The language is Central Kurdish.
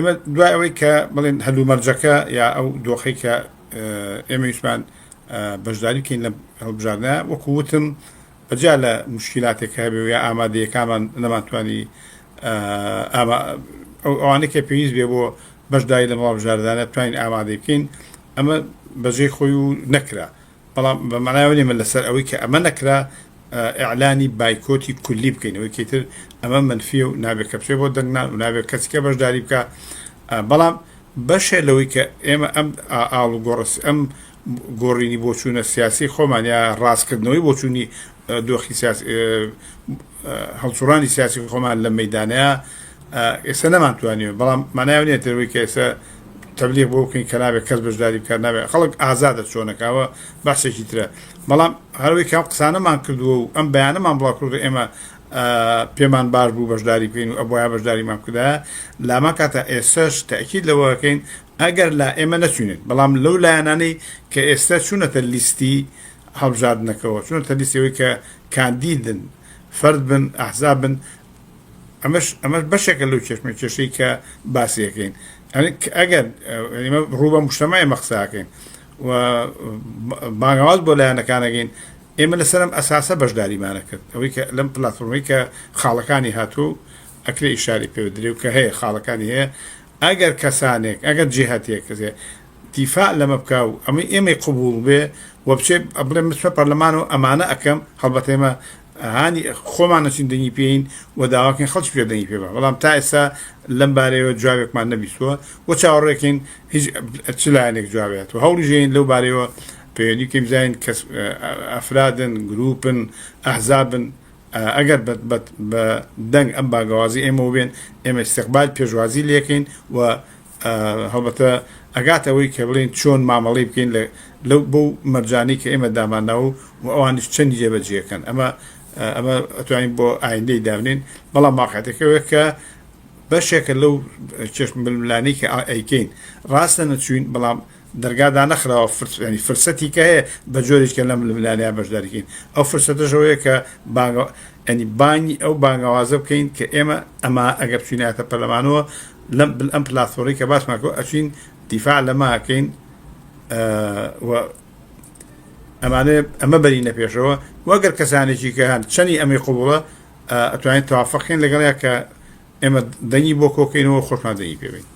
ئێمە دوای ئەوەی کە بڵێن هەلومەرجەکە یا ئەو دۆخەی کە ئێمە ویستمان بەشداری بکەین لەم هەڵبژاردنە، وەکو وتم بەجیا لە مشکلاتێک کە هەبێ و یا ئامادەیەکانمان نەمانتوانی ئەوانەی کە پێویست بێ بۆ بەشداری لەم هەڵبژاردانە بتوانین ئامادەی بکەین، ئەمە بەجێی خۆی و نەکرا. بەڵام بە مانای ئەوە نیە من لەسەر ئەوەی کە ئەمە نەکرا ئیعلانی بایکۆتی کولی بکەین، ئەوەی کە ئیتر ئەمە مەنفیە و نابێت کە بچێت بۆ دەنگدان و نابێت کەسی کە بەشداری بکا. بەڵام بەشێ لەوەی کە ئێمە ئەم ئاڵوگۆڕە ئەم گۆڕینی بۆچوونە سیاسی خۆمان یا ڕاستکردنەوەی بۆچوونی دۆخی سیاسی هەڵسوڕانی سیاسی خۆمان لەم مەیدانەیە ئێستا نەمانتوانیوە، بەڵام مانای ئەوە نیە تر کە ئێستا تەبلیغ بۆ بکەین کە نابێت کەس بەشداری بکات، نابێت خەڵک ئازادە چۆنەکەوە بەحسێکی ترە. بەڵام هەروەی کە ئەم قسانەمان کردووە و ئەم بەیانەمان بڵاو کردو ئێمە پێمان باش بوو بەشداری بکەین و ئەبوایە بەشداریمان بکردایە لامان کاتە ئێستاش تەئکید لەوە ئەکەین ئەگەر لا ئێمە نەچوینێت، بەڵام لەو لایەنانەی کە ئێستا چوونەتە لیستی هەڵبژاردنەکەوە، چوونەتە لیستی ئەوەی کە کاندیدن، فەرد بن، ئەحزاب بن، ئەمەش ئەمەش بەشێکە لەو کێشمە کێشەی کە باسی ئەکەین. ئەگەر ئێمە ڕوو بە مجتەمع ئێمە قسە ئەکەین و بانگەواز بۆ لایەنەکان ئەکەین، ئێمە لەسەر ئەم ئەساسە بەشداریمانە کرد، ئەوەی کە لەم پلاتفۆرمەی کە خاڵەکانی هاتووە و ئەکرێ ئیشارەی پێ بدرێ و کە هەیە خاڵەکانی هەیە، ئەگەر کەسانێک، ئەگەر جیهەتێک کەسێ دیفاع لەمە بکا و ئەمەی ئێمەی قبووڵ بێ و بچێ بڵێ من بچمە پەرلەمان و ئەمانە ئەکەم، هەڵبەتە ئێمە هانی خۆمان نەچین دەنگی پێین و داواکەین خەڵکی پێ دەنگی پێ بە، بەڵام تا ئێستا لەم بارەیەوە جوابێکمان نەبیستووە و چاوەڕێکەین هیچ چ لایەنێک جوابێت و هەوڵیش دەین لەو بارەیەوە پەیوەندی بکەین بزانین کەس ئەفرادن، گرووپن، ئەحزابن، ئەگەر بە دەنگ ئەم بانگەوازی ئێمەوە بێن، ئێمە ئیستیقبال پێشوازی لێکەین و هەڵبەتە ئەگاتە ئەوەی کە بڵێین چۆن مامەڵەی بکەین لە لەو بەو مەرجانەی کە ئێمە دامانناوە و ئەوانیش چەندی جێبەجێکەن ئەمە ئەمە ئەتوانین بۆ ئایندەی دابنێین، بەڵام واقعیەتەکە ئەوەیە کە بەشێکە لەو کێش ململانێی کە ئەیکەین ڕاستە نەچووین بەڵام دەرگا دانەخراوە ینی فرسەتی کە هەیە بە جۆرێک کە لەم ململانێیە بەشداری کەین ئەو فرسەتەش ئەوەیە کە بانگە ینی بانگی ئەو بانگەوازە بکەین کە ئێمە ئەما ئەگەر بچوینایەتە پەرلەمانەوە لەم ئەم پلاتفۆڕی کە باسمان کرد ئەچین دیفاع لەمە ئەکەین و ئەمانە ئەمە بەرینە پێشەوە وەگەر کەسانێکی کە هەن چەنی ئەمەی قبوڵە ئەتوانین توافقین لەگەڵیا کە ئێمە دەنگی بۆ کۆکەینەوە خۆشمان دەنگی پێ بین.